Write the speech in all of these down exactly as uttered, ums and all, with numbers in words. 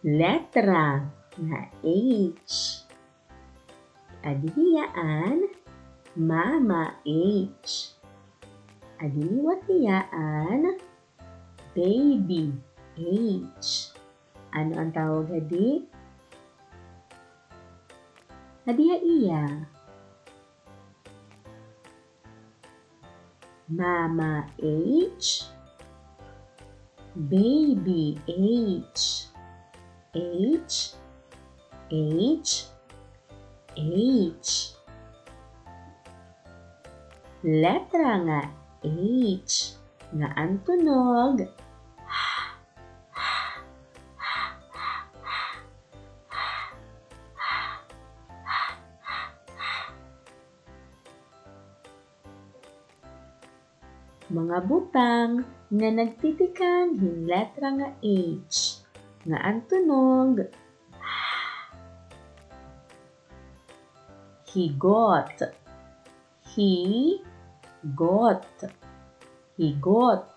Letra nga H. Adi hiya an Mama H. Adi liwat hiya an Baby H. Ano an tawag hadi? Adi hiya. Mama H, Baby H, H, H, H. Letra nga H nga an tunog. Mga butang nga nagtitikang hin letra nga H, nga an tunog. Higot. Higot. Higot.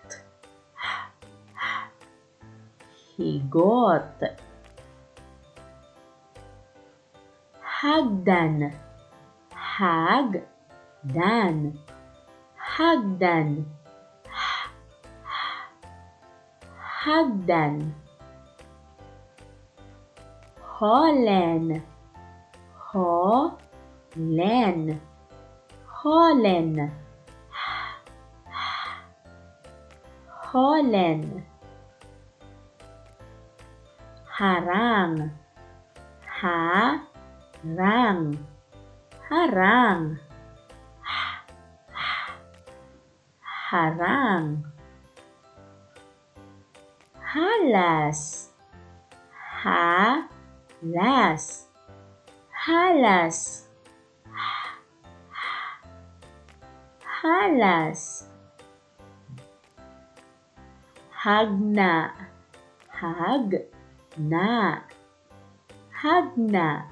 Higot. Hagdan. Hagdan. Hagdan. Hagdan. Holen. Holen. Holen. Holen. Harang. Harang. Harang. Harang. Halas. Halas. Halas. Halas. Hagna. Hagna. Hagna.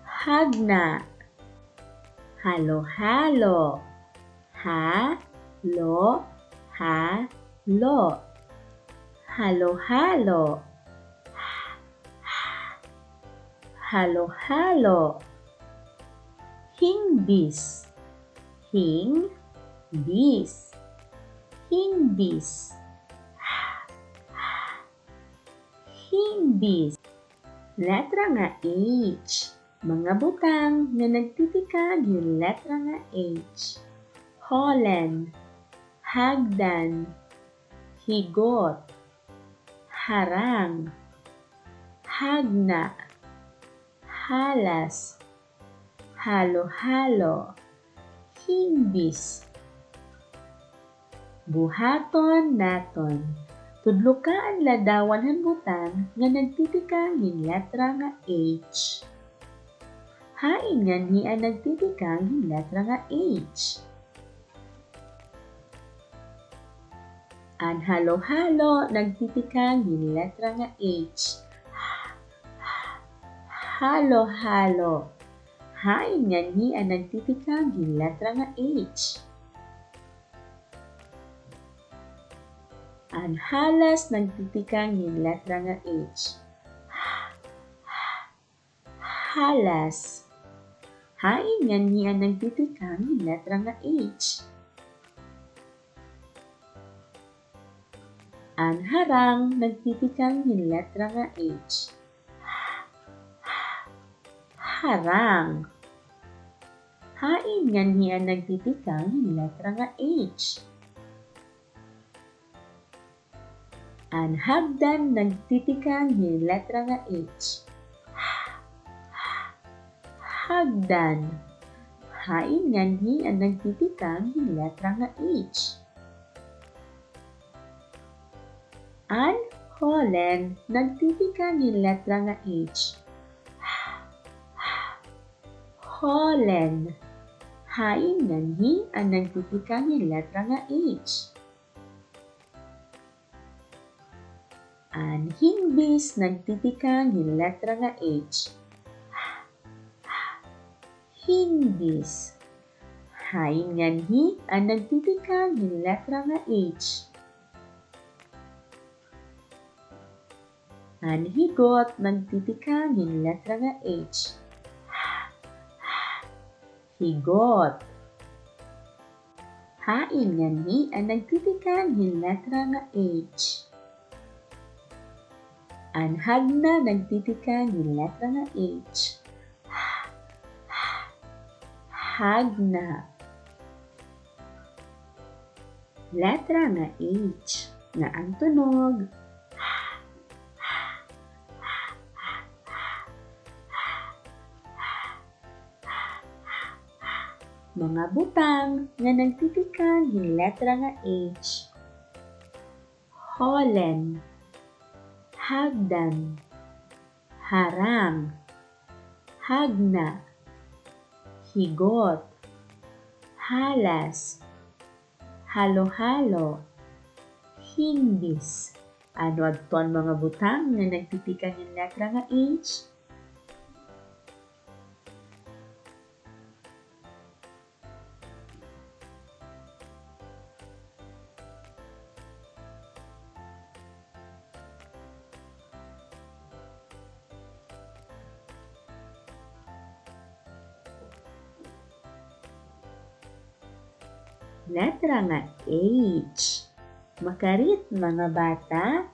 Hagna. Halo-halo. Halo-halo. Halo-halo. Halo-halo. Hingbis. Hingbis. Hingbis. Hingbis. Letra nga H. Mga butang nga nagtitikang hin letra nga H. Holen. Hagdan. Higot. Harang. Hagna. Halas. Halo-halo. Hingbis. Buhaton naton. Tudloka an ladawan han butang nga nagtitikang hin letra nga H. Hain nganhi an nagtitikang hin letra nga H? An halo-halo nagtitikang hin letra nga H. Halo-halo. Hain nganhi an nagtitikang hin letra nga H? An halas nagtitikang hin letra nga H. Halas. Hain nganhi an nagtitikang hin letra nga H? An harang nagtitikang hin letra nga H. Harang. Hain nganhi an nagtitikang hin letra nga H? An hagdan nagtitikang hin letra nga H. Hagdan. Hain nganhi an nagtitikang hin letra nga H? An holen nagtitikang hin letra nga H. Holen. Hain nganhi an nagtitikang hin letra nga H? An hingbis nagtitikang hin letra nga H. Hingbis. Hain nganhi an nagtitikang hin letra nga H? An higot nagtitikang hin letra nga H. Higot. Hain nganhi an nagtitikang hin letra nga H? An hagna nagtitikang hin letra nga H. Hagna. Letra nga H nga an tunog. Mga butang nga nagtitikang hin letra nga H. Holen, hagdan, harang, hagna, higot, halas, halo-halo, hingbis. Ano adto an mga butang nga nagtitikang hin letra nga H? Letra nga H. Makarit, mga bata,